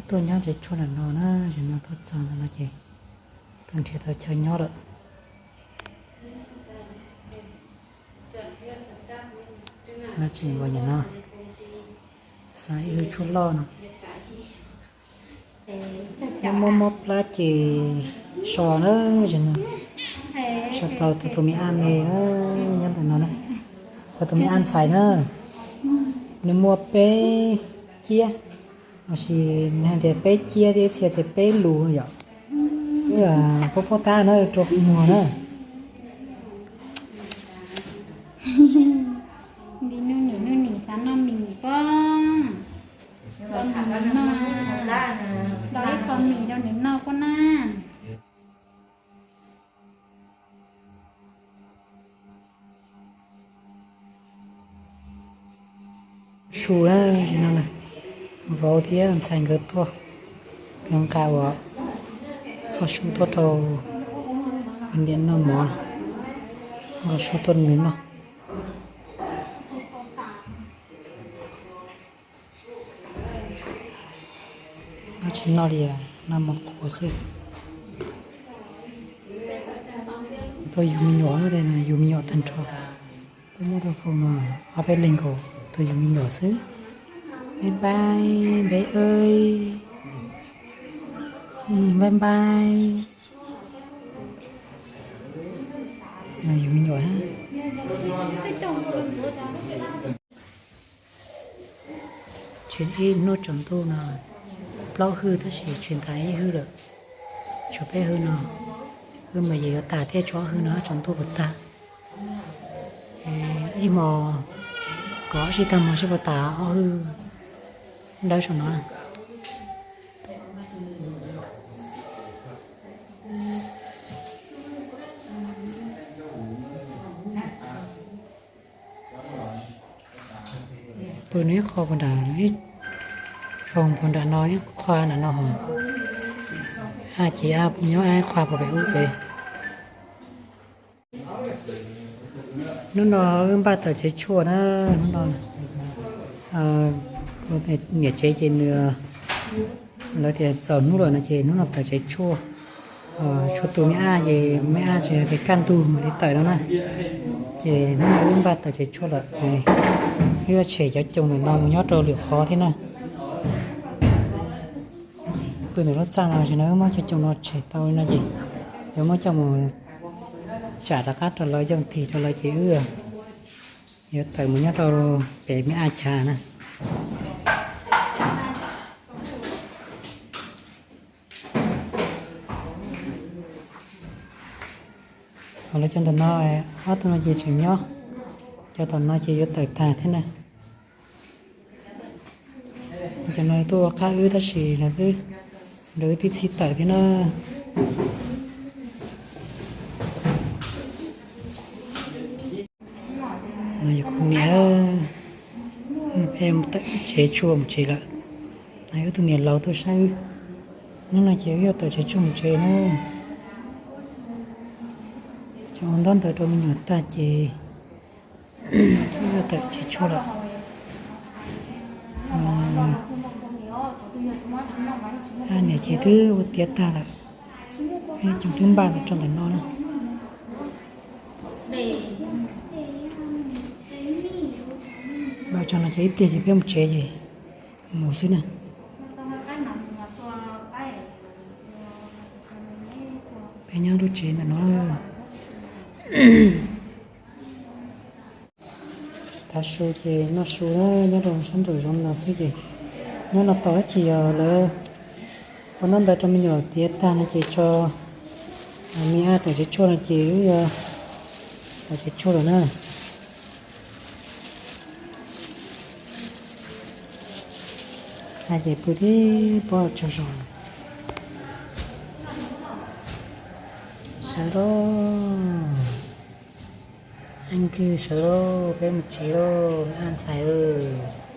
Tuaj nyob tsev tshuaj ntawm no na, tsev no tuaj txog ntawm no ces tuaj nrhiav tau chaw nyob lawm. No tseem nkaus yam no, xav ib hwj tshuaj loj no. Muab mob plab ces so na, so tau tau tus me ab me na, nyob ntawm no na, tau tus me ab ntxhais na. Nws muaj peb ciab, los sis nws hais tias peb ciab thiab ib txhia tias peb lus no yom. Pub pub tab na rau qhov muag na. Nti nub nim nub nim xav noj mis pob. Nti nub nim noj, nti ib qho mis rau nws noj pob na. Su na, no na, vauv thiab ntxhais nkawd tuaj, nkawd nqa ua qhov su tuaj rau tus niam noj mov, nqa su tuaj nws noj. Noj tsis noj li, noj mov qhuav xwb. Tuaj yug me nyuam, yug me nyuam tag nrho. Tuaj nyob rau foom no ob peb leeg nkaus, tuaj yug me nyuam xwb. Bye bye npe aw. Bye bye. Yug me nyuam. Tseem ib hnub tsaus ntuj no, plaub hwj tab sis tseem tas ib hwj lawm. Tshuav peb hwj no, hwj mas yeej yuav tas thiab, tshuav ob hwj no tsaus ntuj puas tag. Ib hmo kom sib tag hmo sib puas tas ob hwj dawb saum no. Pw no ib qho puag nram, ib foom puag nram no ib qho nram no ho. A ces a nyob a ib qho puag pem ub pem. Hnub no wb npaj tawm tsev tshuaj na, hnub no niam tsev ces nws, lawv tias txaus hnub lawm no ces hnub no tawm tsev tshuaj. Tshuaj tu me ab ces me ab tsis hais tias kaj ntug mam li tawm no na. Ces hnub no wb npaj tawm tsev tshuaj lawm, wb yuav tshem cov coos ntawm no mus nyob rau lwm qhov thiab na. Pw ntawm lub txaj no ces no wb muab cov coos no tshem tau li no ces yuav muab coj mus tsam rov qab rau lawv, yooj tig rau lawv ces wb yuav tawm mus nyob rau pem me ab chav na. Ho lawv cov ntawm no, ob tug no ces tseem nyob, cov tom no ces yuav tawm tag thiab na. Cov no tuaj ua qab wb tab sis lawv twb, lawv twb txhij tawm thiab na. No yog kuv niam, peb tawm tsev tshuaj mus tsev lawm. No yog wb tus niam laus tuaj saib wb. Hnub no ces wb yuav tawm tsev tshuaj mus tsev na. Tseem ua ntaub ntawv rau me nyuam tag ces wb yuav tawm tsev tshuaj lawm. Niam ces twb ua tiav tag lawm, coos twb npaj los rau ntawm no na. Npaj tso no ces ib pliag ces peb mus tsev ces mus xwb na. Peb nyob lub tsev ntawm no. Tav su ces noj su na, nyob rau sab nraum zoov no xwb ces nyob no tos ib chim yog lawv ua ntaub ntawv rau me nyuam tiav tag no ces tso me ab tawm tsev tshuaj no ces wb yuav tawm tsev tshuaj lawm na. Hais ces pw tib pob tsaug zog. Sawv lauj, ab nkig sawv lauj, peb mus tsev lauj, ab ntxhais.